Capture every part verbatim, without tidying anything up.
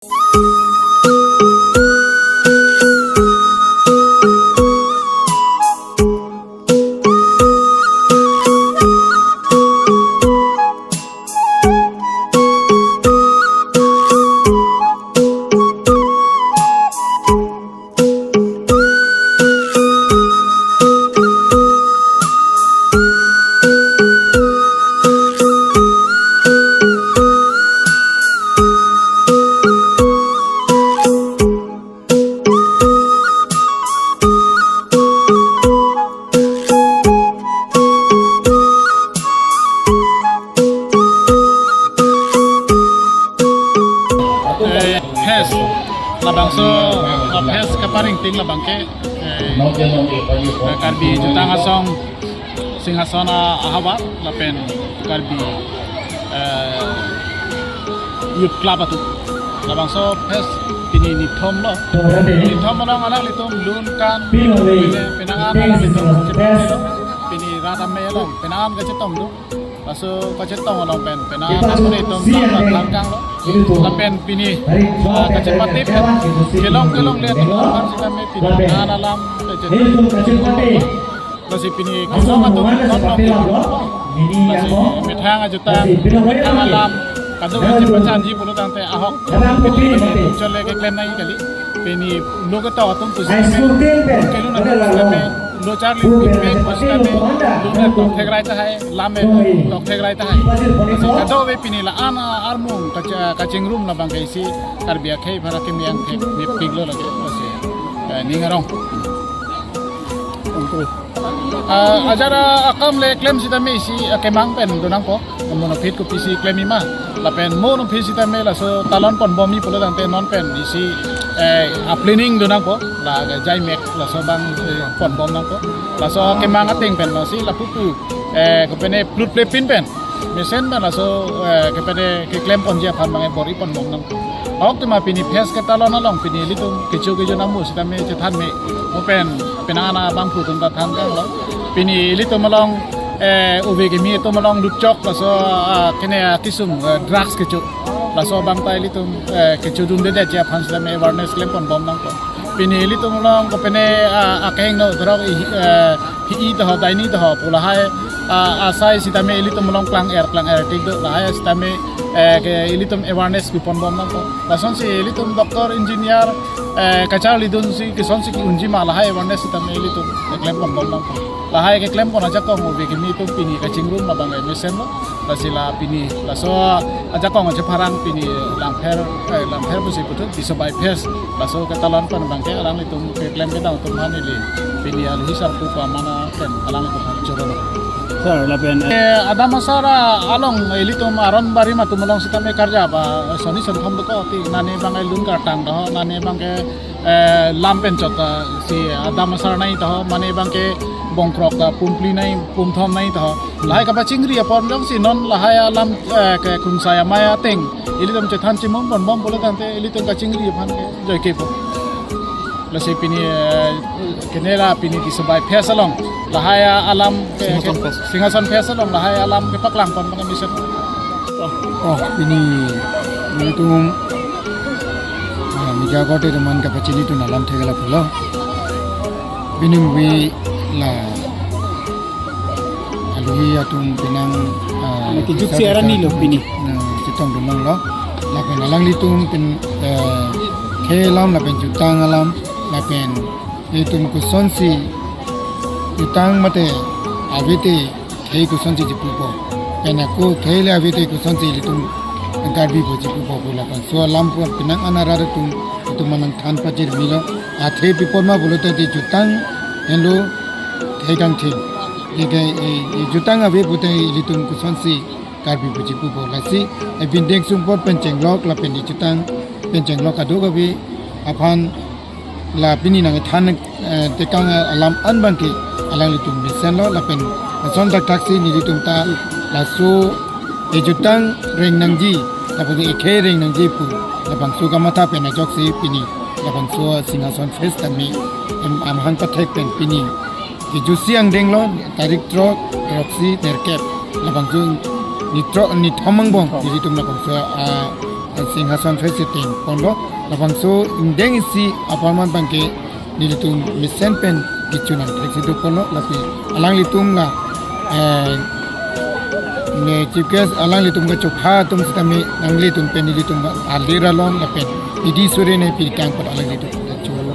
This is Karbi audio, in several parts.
Eh, fest, labangso, la fest kaparing ting labang ke, eh, Karbi Jutang Asong Singhason a-, ahavar, lapen Karbi, eh, Youth Club atum. Labangso fest pini nithom lo. Nithom along alanglitum lun kan, pini penang an alanglitum, pini rat amei along penang an kachetong do. Laso kachetong along pen penang an atum tangkang lo. Lapen pini, ah, kachepate pen kelong kelongle atum aphan sitame pini penang an alam kachetong. Lasi pini kesung atum non long. Lasi methang ajutang, methang alam, kadokave chepachanji pulo tangte ahok pini chole keklem nangji kali. Pini lo ketok atum pusi kami, kelun atum pusi kami, lo charli pipek pusi kami, lo ne tokthek rai tahai, lam e tokthek rai tahai. Lasi kadokave pini la-an armung kacha-, kachingrum labang ke isi Karbi akhei phara kemiang thek mepik lo lake, lasi, eh, ning arong. Ah, ajat akam le klem sitame isi, ah, kemang pen donangpo. Mo nonphit kopisi klem ima. Lapen mo nonphit sitame laso talon ponbom mi pulo tangte non pen isi, eh, a-planning donangpo. La jaimek laso abang, eh, ponbom nangpo. Laso kemang ateng pen lasi lapupu, eh, kopene plut plepin pen mesen pen laso, eh, kopene keklem ponji aphan abang e bor-i ponbom nang. Ahok tema pini fest ketalon along pini ilitum kecho kecho namu sitame chethan me. Mo pen penang an abangphu atum ta than kang lo. Pini ilitum along, eh, ove kimi atum along lutchok laso, ah, kene, ah, kisum, eh, drugs kecho. Laso abang ta ilitum, eh, kechodundedeji aphan sitame awareness klem ponbom nangpo. Pini ilitum along kopene, ah, akeng no dorok i, eh, hi-i toho, daini toho pu lahai, ah, asai sitame ilitum along klang-er klang-er tik do lahai sitame, eh, ke ilitum awareness pi ponbom nangpo. Lasonsi ilitum doctor, engineer, eh, kacharlidunsi kesonsi ke-unji ma lahai awareness sitame ilitum keklem ponbom nangpo. Lahai keklem pon ajakong ove kimi atum pini kachingrum labang e mesen lo. Lasi la pini, laso ajakong aja pharang pini Langpher, eh, Langpher pusi puthot Tisso Bypass. Laso ketalon pen abang ke alanglitum keklem kedam atum aphan ili pini aluhi sarpu pamana pen alanglitum aphan choro. Sir, lapen, eh, Adam Asar along ilitum aron barim atum along sitame karja ba soni sonthom doko ti nani abang e lun kartang toho, nani abang ke, eh, lam pen chot, ah, si Adam Asar nai toho, mane abang ke bongkrok, ah, pum phli nai, pum thom nai toho. Lahai kapachingri apor jongsi non lahai alam, eh, ke Kungsai Amei ateng ilitum chethan chimum ponbom pulo tangte ilitum kachingri aphan ke joike po. Lasi pini, eh, kene la pini Tisso Bypass along lahai alam ke, Singhason ke Fest. Singhason Fest along lahai alam kepaklang pon abang e mesen. Oh, pini ilitum, ah, media korte atum aphan kapachinidun alam thek la pulo. Pini movie la aluhi atum penang, ah, Anak kejut kisar si arani kisar lo atum pini. Nang chetongdun longlo. Lapen alanglitum pen, eh, khei alam lapen jutang alam lapen itum kosonsi jutang mate avete khei kosonsi chipupo. Pen ako khei le avete kosonsi ilitum Karbi po chipupo pu labangso alam pu penang an arat atum itum aphan nangthan pajirmilo. Athe pi apot ma pulo tangte jutang henlo khei kangthim. Ike, e, e, jutang ave pute ilitum kosonsi Karbi po chipupo lasi, e, bindeng sumpot pen chenglok lapen ejutang pen chenglok kadokave aphan la pini nangthan, eh, tekang alam an abang ke alanglitum mesenlo lapen ason thakthak si nelitum ta laso ejutang reng nangji lapen ekhei reng nangji pu labangso kamatha pen ajoksi pini labangso Singhason Fest tame em amahang pathek pen pini kejutsi angdenglo tarik throk, throksi, nerkep labangso nithrok nithom angbong nelitum labangso, ah, Singhason Fest si tengponlo, labangso ingdeng isi apharman abangke nelitum mesen pen kechun nangthek si doponlo, lapen alanglitum la, eh, ne Chief Guest alanglitum kachopha atum sitame nanglitum pen nelitum alir along lapen idi sore ne pirkang apot alanglitum kacholo.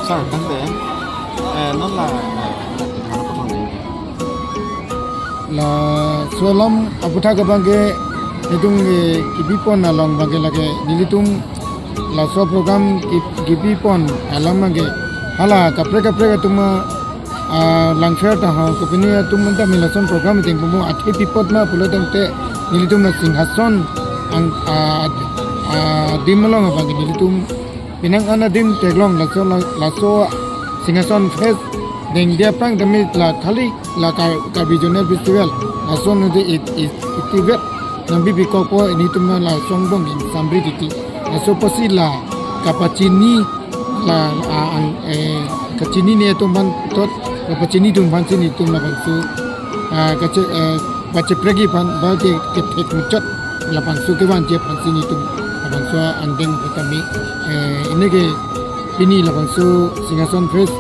Sir, tangte, eh, non la, eh, mana potong ni? Laso alam aputhak abangke nelitum ke kebipon along abangke lake nelitum laso program ke-, kebipon alam abangke hala kaprek kaprek atum, ah, Langpher ta ha kopine atum menta mi lason program tengponpo athe pi apot ma pulo tangte nelitum la Singhason ang, ah, ah, adim along abangke nelitum penang an adim theklong laso la-, laso Singhason Fest dengde aphrang tame la khali la Kar-, Karbi Zonal Festival lason node it, it, itivet nangbi pikokpo, nelitum la song bong in samri titi. Laso apotsi la kapachini la, a, ang, eh, kachinine atum aphan thot, kapachini atum aphansi nelitum labangso, ah, kache-, eh, pacheprekji aphan ba ke, kethek muchot labangso kevangji aphansi nelitum labangso angdeng tame, eh, pini ke pini labangso Singhason Fest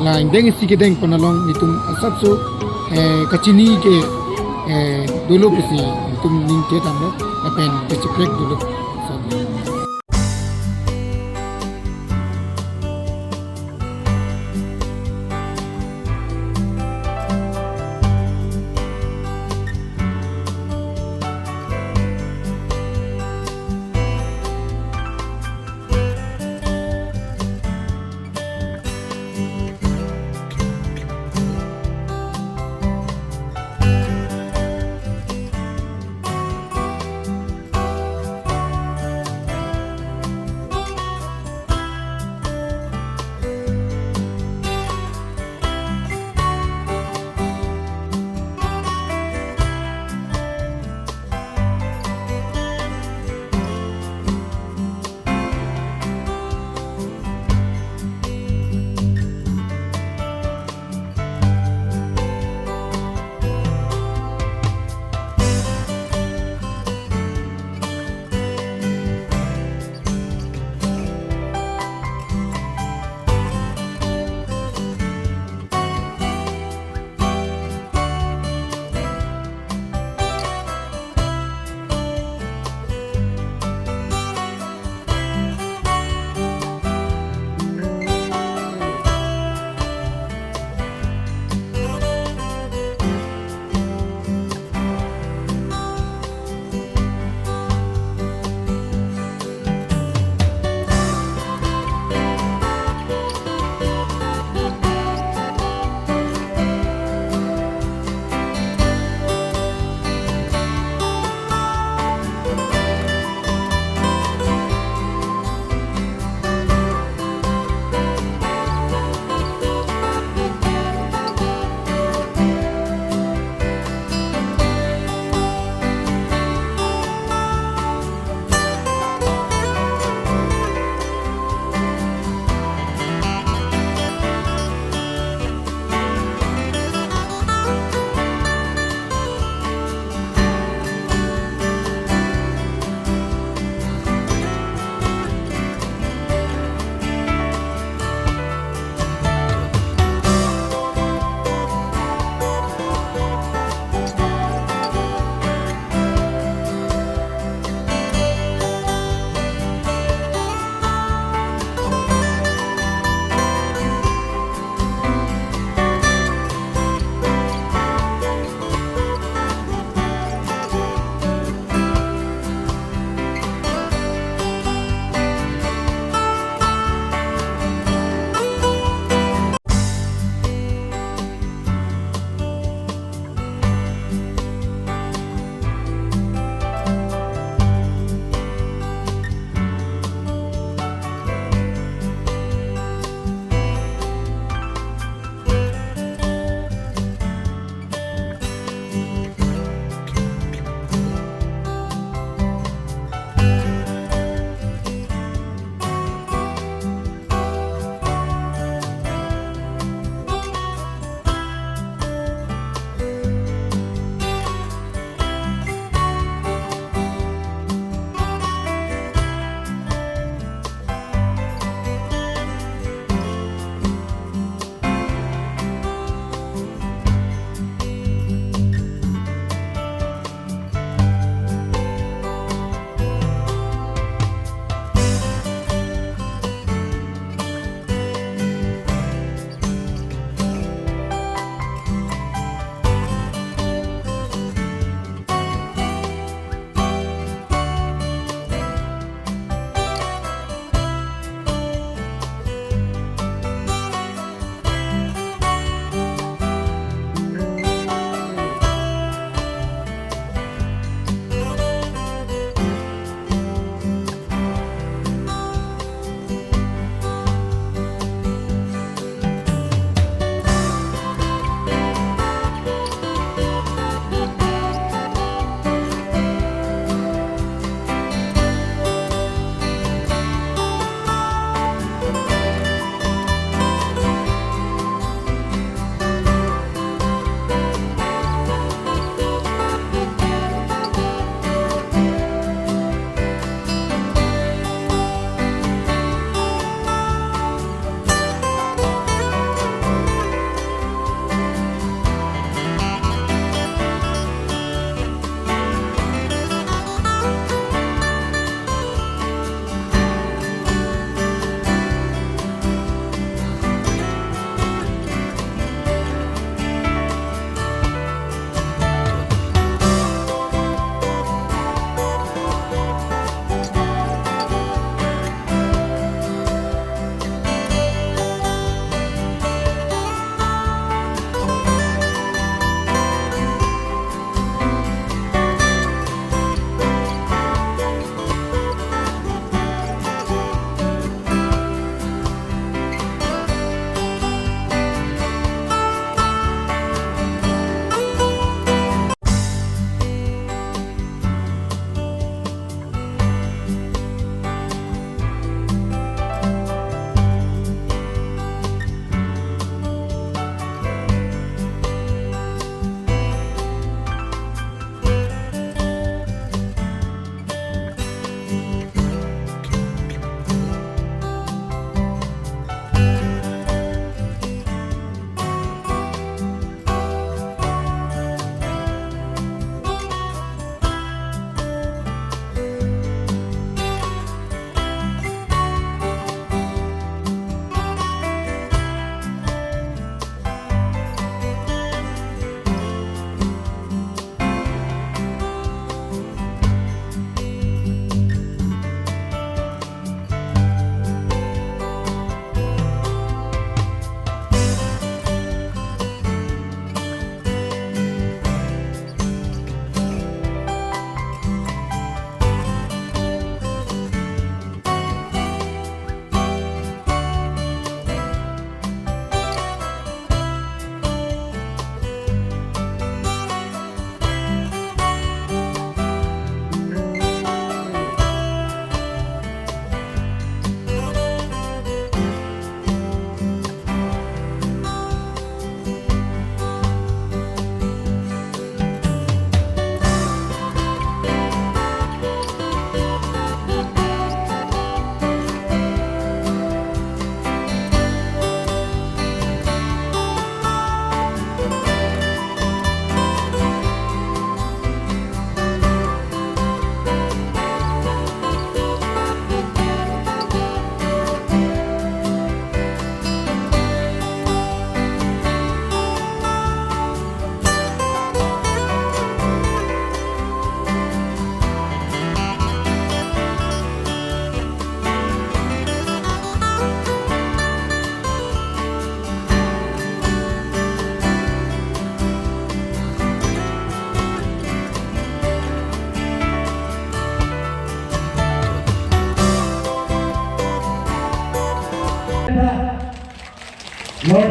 la ingdeng isi kedengpon along nelitum asapso, eh, kachini ke, eh, dolo pusi nelitum ning kedamlo lapen kacheprek dolo. So,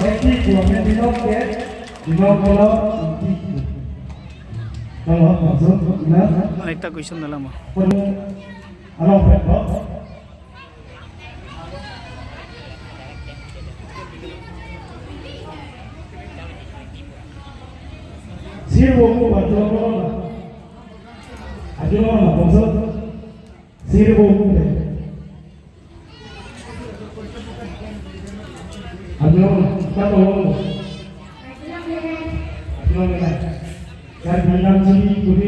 Eki kuame binong ke, binong kolo, inti. Kalau masuk, ina. Mana ekta question dalam mo. Pun, along pepok. Sir, wo ko bajo mo na. Ajo mo na, masuk. Sir, wo ko. Ajo, kita tolong. Ajo, ya. Karbi Anglong si, kuri